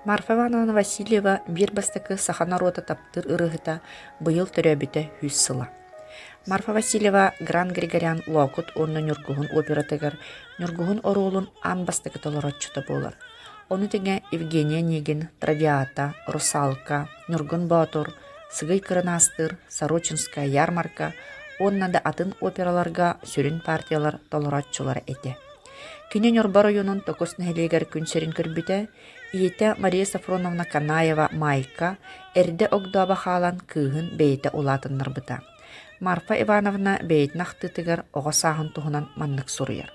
Марфа Ивановна Васильева биир бастакы саха норуота таптыыр ырыаһыта быйыл төрөөбүтэ 100 сыла. Марфа Васильева Гран Григорян Лоокут уонна Ньургуһун оператыгар Ньургуһун оруолун аан бастакы толорооччута буолар. Ону тэҥэ Евгения Онегин, Травиата, Русалка, Ньургун Боотур, Сыгый Кырынаастыыр, Сорочинская ярмарка уонна да атын операларга сүрүн партиялар толорооччулара этэ. Кини Ньурба оройуонун Токус нэһилиэгэр күн сирин көрбүтэ, ийэтэ Мария Софроновна Канаева Майка эрдэ огдообо хаалан кыыһын бэйэтэ улаатыннарбыта. Марфа Ивановна бэйэтин ахтыытыгар оҕо сааһын туһунан маннык суруйар: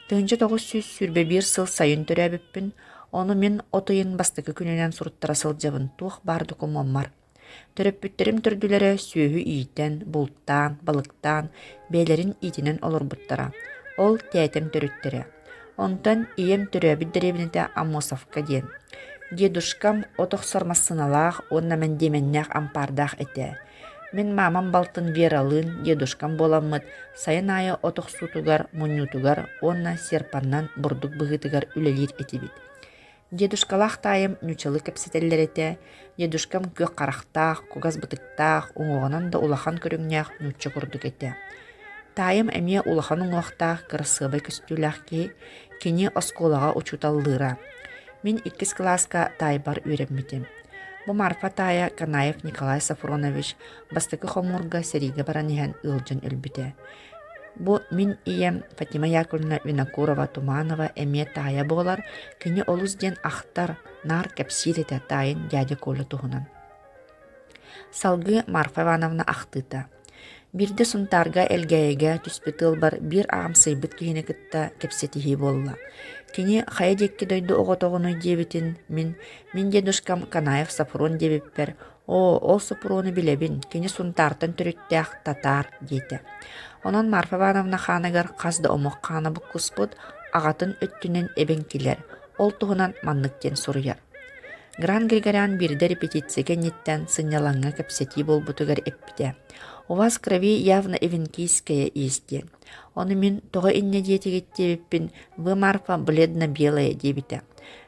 1921 сыл сайын төрөөбүппүн, ону мин от ыйын бастакы күнүнэн суруттара сылдьабын туох баар докумуоммар. Төрөппүттэрим төрдүлэрэ сүөһү иитэн, бултаан, балыктаан, бэйэлэрин иитинэн олорбуттара. Ол тээтэм төрүттэрэ. Онтон ийэм төрөөбүт дэриэбинэтэ Аммосовка диэн. Дедушкам от охсор массыыналаах уонна мэндиэмэннээх ампаардаах этэ. Мин маамам балтын Вералыын дедушкам буоламмыт сайын аайы от охсуутугар, мунньуутугар уонна серпаннан бурдук быһыытыгар үлэлиир этибит. Дедушкалаах таайым нууччалыы кэпсэтэллэр этэ. Дедушкам күөх харахтаах, кугас бытыктаах, уҥуоҕунан да улахан көрүҥнээх нуучча курдук этэ. Таайым эмиэ улахан уҥуохтаах, кырасыабай көстүүлээх киһи. Кини оскуолаҕа учууталлыыра. Мин иккис кылааска таайбар үөрэммитим. Бу Марфа таайа Канаев Николай Софронович бастакы хомуурга сэриигэ баран иһэн ыалдьан өлбүтэ. Бу мин ийэм Фатима Яковлевна Винокурова-Туманова эмиэ таайа буолар, кини олус диэн ахтар, наар кэпсиир этэ таайын дядя Коля туһунан. Салгыы Марфа Ивановна ахтыыта. Биирдэ Сунтаарга Элгээйигэ түспүт ыалбар биир аҕамсыйбыт киһини кытта кэпсэтиһии буолла. Кини хайа диэки дойду оҕотоҕунуй диэбитин мин, мин дедушкам Канаев Сафрон диэбиппэр, «Оо, ол Соппуруону билэбин, кини Сунтаартан төрүттээх татаар» диэтэ. Онон Марфа Ивановна хааныгар хас да омук хаана буккуспут, аҕатын өттүнэн эбэҥкилэр, ол туһунан маннык диэн суруйар. Гран Григорян биирдэ репетиция кэнниттэн сынньалаҥҥа кэпсэтии буолбутугар эппитэ: «У вас крови явно эвенкийская есть» диэн. Ону мин тоҕо инньэ диэтигит диэбиппин «Вы, Марфа, бледно-белая» диэбитэ.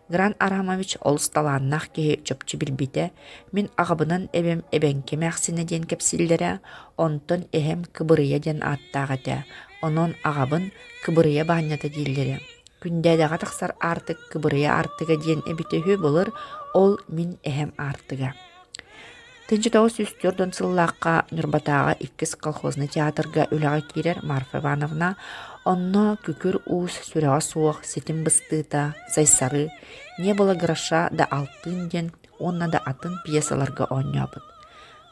Гран Арамович олус талааннаах киһи чопчу билбитэ, мин аҕабынан эбэм Эбэҥки эмээхсинэ диэн кэпсииллэрэ, онтон эһэм Кыбырыйа диэн ааттаах этэ, онон аҕабын Кыбырыйа Баанньата дииллэрэ. Күндээдэҕэ тахсар аартык Кыбырыйа аартыга диэн эбитэ үһү былыр, ол мин эһэм аартыга. 1940 сыллаахха Ньурбатааҕы иккис колхознай театрга үлэҕэ киирэр Марфа Ивановна онно Күкүр Уус сүрэҕэ суох ситим быстыыта, Сайсары, Не было гроша да алтыын диэн уонна да атын пьесаларга оонньообут.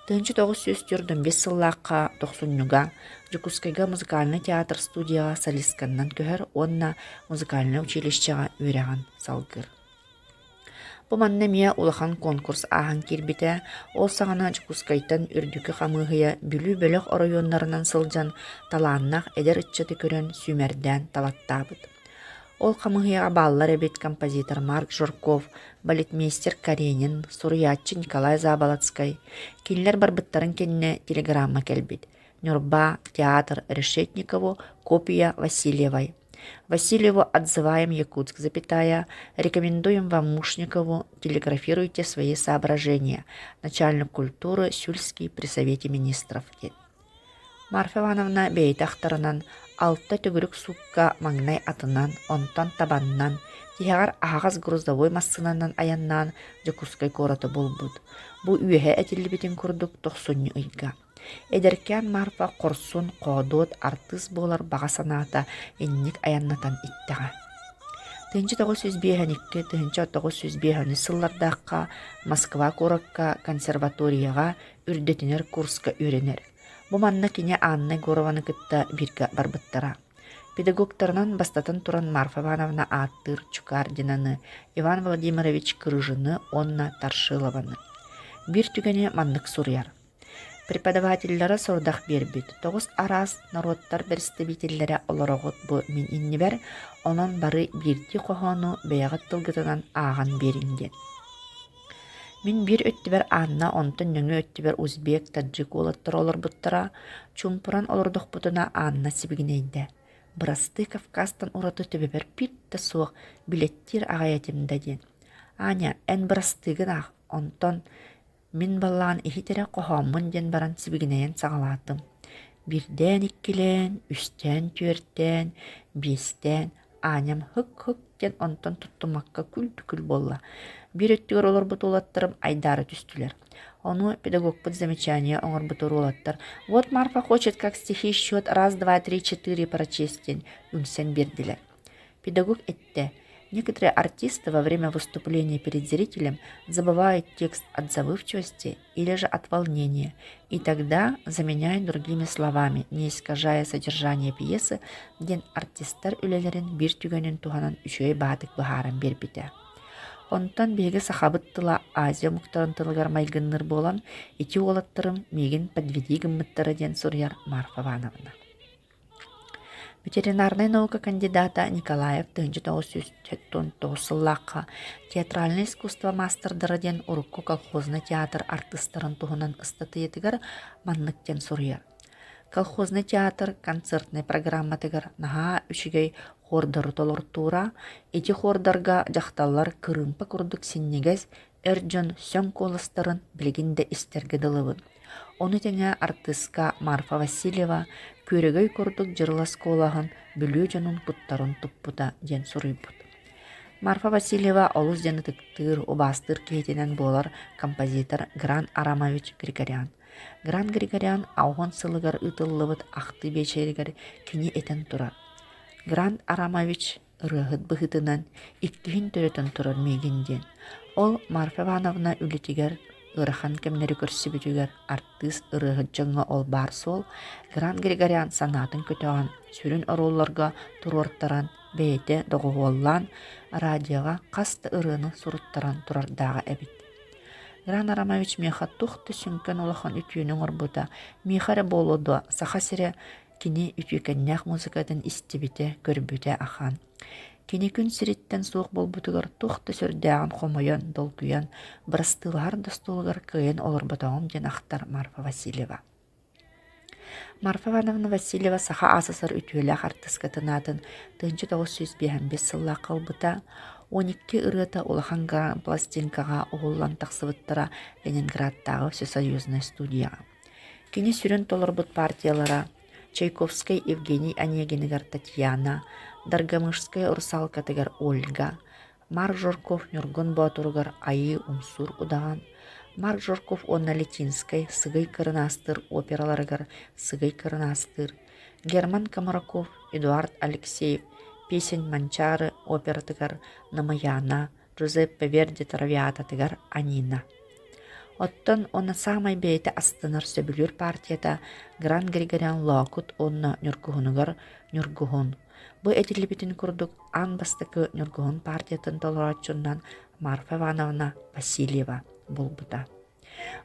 1945 сыллаахха тохсунньуга Дьокуускайга музыкальнай театр студияҕа солистканнан көһөр уонна музыкальнай училищеҕа үөрэҕин салгыыр. Бу манна эмиэ улахан конкурс ааһан киирбитэ, ол саҕана Дьокуускайтан үрдүкү хамыыһыйа Бүлүү бөлөх оройуоннарынан сылдьан талааннаах эдэр ыччаты көрөн сүүмэрдээн талаттаабыт. Ол хамыыһыйаҕа бааллар эбит композитор Марк Жирков, балетмейстер Каренин, суруйааччы Николай Заболоцкай. Кинилэр барбыттарын кэннэ телеграмма кэлбит: Ньурба, театр Решетникову, копия Васильевой. Васильеву отзываем Якутск, запятая, рекомендуем вам Мушникову, телеграфируйте свои соображения. Начальник культуры Сюльский при Совете Министров диэн. Марфа Ивановна бэйэтэ ахтарынан алта төгүрүк суукка маҥнай атынан, онтон табаннан, тиһэҕэр аһаҕас грузовой массыынанан айаннаан Дьокуускай куораты булбут. Бу үөһэ этиллибитин курдук тохсунньу ыйга. Эдэркээн Марфа хорсун, хоодуот артыыс буолар баҕа санаата инник айаннатан иттэҕэ. 1952-1953 сыллардаахха Москва куоракка консерваторияҕа үрдэтинэр курска үөрэнэр. Бу манна кини Анна Егорованы кытта бииргэ барбыттара. Педагогтарынан бастатан туран Марфа Ивановна ааттыыр Чукардинаны, Иван Владимирович Крыжины уонна Таршилованы. Биир түгэни маннык суруйар: Преподавателлэрэ сорудах биэрбит: тоҕус араас норуоттар бэрэстэбиитэллэрэ олороҕут бу мин иннибэр, онон бары биирдии хоһоону бэйэҕит тылгытынан ааҕан биэриҥ диэн. Мин биир өттүбэр Анна, онтон нөҥүө өттүбэр узбек, таджик уолаттара олорбуттара. Чуумпуран олордохпутуна Анна сибигинэйдэ: «Бырастыы Кавказтан ураты төбөбөр биир да суох, билэттиир аҕай этим да» диэн. Аня, эн бырастыыгын аах, онтон мин баллаан иһит эрэ хоһооммун диэн баран сибигинэйэн саҕалаатым. Биирдээн-иккилээн, үстээн-түөртээн, биэстээн Аням һык-һык диэн онтон туттуммакка күл-түкүл буолла. Биир өттүгэр олорбут уолаттарым айдаара түстүлэр. Ону педагогпут замечание оҥорбут уолаттар «Вот Марфа хочет, как стихи счет раз, два, три, четыре прочесть» диэн үҥсэн биэрдилэр. Педагог эттэ: Некоторые артисты во время выступления перед зрителем забывают текст от забывчивости или же от волнения, и тогда заменяют другими словами, не искажая содержание пьесы, диэн артистар үлэлэрин биир түгэнин туһанан үчүгэй баатык быһааран биэрбитэ. Онтон биһиги сахабыт тыла Азия омуктарын тылыгар майгынныыр буолан, ити уолаттарым миигин подведи гыммыттара диэн суруйар Марфа Ивановна. Ветеринарнай наука кандидата Николаев 1979 сыллаахха театральнай искусство маастардара диэн урукку колхознай театр артыыстарын туһунан ыстатыйатыгар маннык диэн суруйар: «Колхознай театр концертнай программатыгар наһаа үчүгэй хордары толортуура, ити хордарга дьахталлар кырыымпа курдук синньигэс эр дьон сөҥ куоластарын билигин да истэргэ дылыбын. Ону тэҥэ артыыска Марфа Васильева күөрэгэй курдук дьырылас куолаһын Бүлүү дьонун куттарын туппута диэн суруйбут. Марфа Васильева олус диэн ытыктыыр, убаастыыр киһитинэн буолар композитор Гран Арамович Григорян. Гран Григорян аҕыс сылыгар ыытыллыбыт ахтыы биэчэригэр кини этэн турар: «Гран Арамович ырыаһыт быһыытынан иккиһин төрөтөн турар миигин диэн. Ол Марфа Ивановна үлэтигэр ыарахан кэмнэри көрсүбүтүгэр артыыс ырыаһыт дьоҥҥо ол баар суол Гран Григорян санаатын көтөҕөн, сүрүн оруолларга туруортаран, бэйэтэ доҕуһуоллаан радиоҕа хас да ырыаны суруттаран турардааҕа эбит. Гран Арамович миэхэ туох да сүҥкэн улахан үтүөнү оҥорбута, миэхэ эрэ буолуо дуо, Саха сирэ Кини үтүөкэннээх музыкатын истибитэ, көрбүтэ ахан. Кини күн сириттэн суох буолбутугар туох да сүрдээҕин хомойон, долгуйан, бырастыылаһар да остуолугар кыайан олорботоҕум диэн ахтар Марфа Васильева. Марфа Ивановна Васильева Саха АССР үтүөлээх артыыскатын аатын 1955 сыллаахха ылбыта, 12 ырыата улахан грампластинкаҕа уһуллан тахсыбыттара Ленинградтааҕы всесоюзнай студияҕа. Кини сүрүн толорбут партиялара Чайковскай Евгений Онегиныгар Татьяна, Даргамышская русалкатыгар Ольга, Марк Жирков Ньургун Боотуругар Айыы Умсуур Удаҕан, Марк Жирков уонна Литинскэй Сыгый Кырынаастыыр операларыгар Сыгый Кырынаастыыр, Герман Комраков, Эдуард Алексеев Песень Манчаары оператыгар Намыйаана, Джузеппе Верди Травиататыгар Анина. Оттон уонна саамай бэйэтэ астынар сөбүлүүр партията Гран Григорян Лоокут уонна Ньургуһунугар Ньургуһун. Бу этиллибитин курдук аан бастакы Ньургуһун партиятын толорооччунан Марфа Ивановна Васильева буолбута.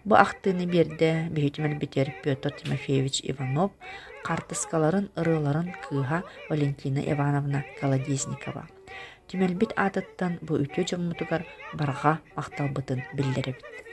Бу ахтыыны биэрдэ биһи түмэлбитигэр Петр Тимофеевич Иванов хаартыскаларын, ырыаларын кыыһа Валентина Ивановна Колодезникова. Түмэлбит аатыттан бу үтүө дьоммутугар барҕа махталбытын биллэрэбит.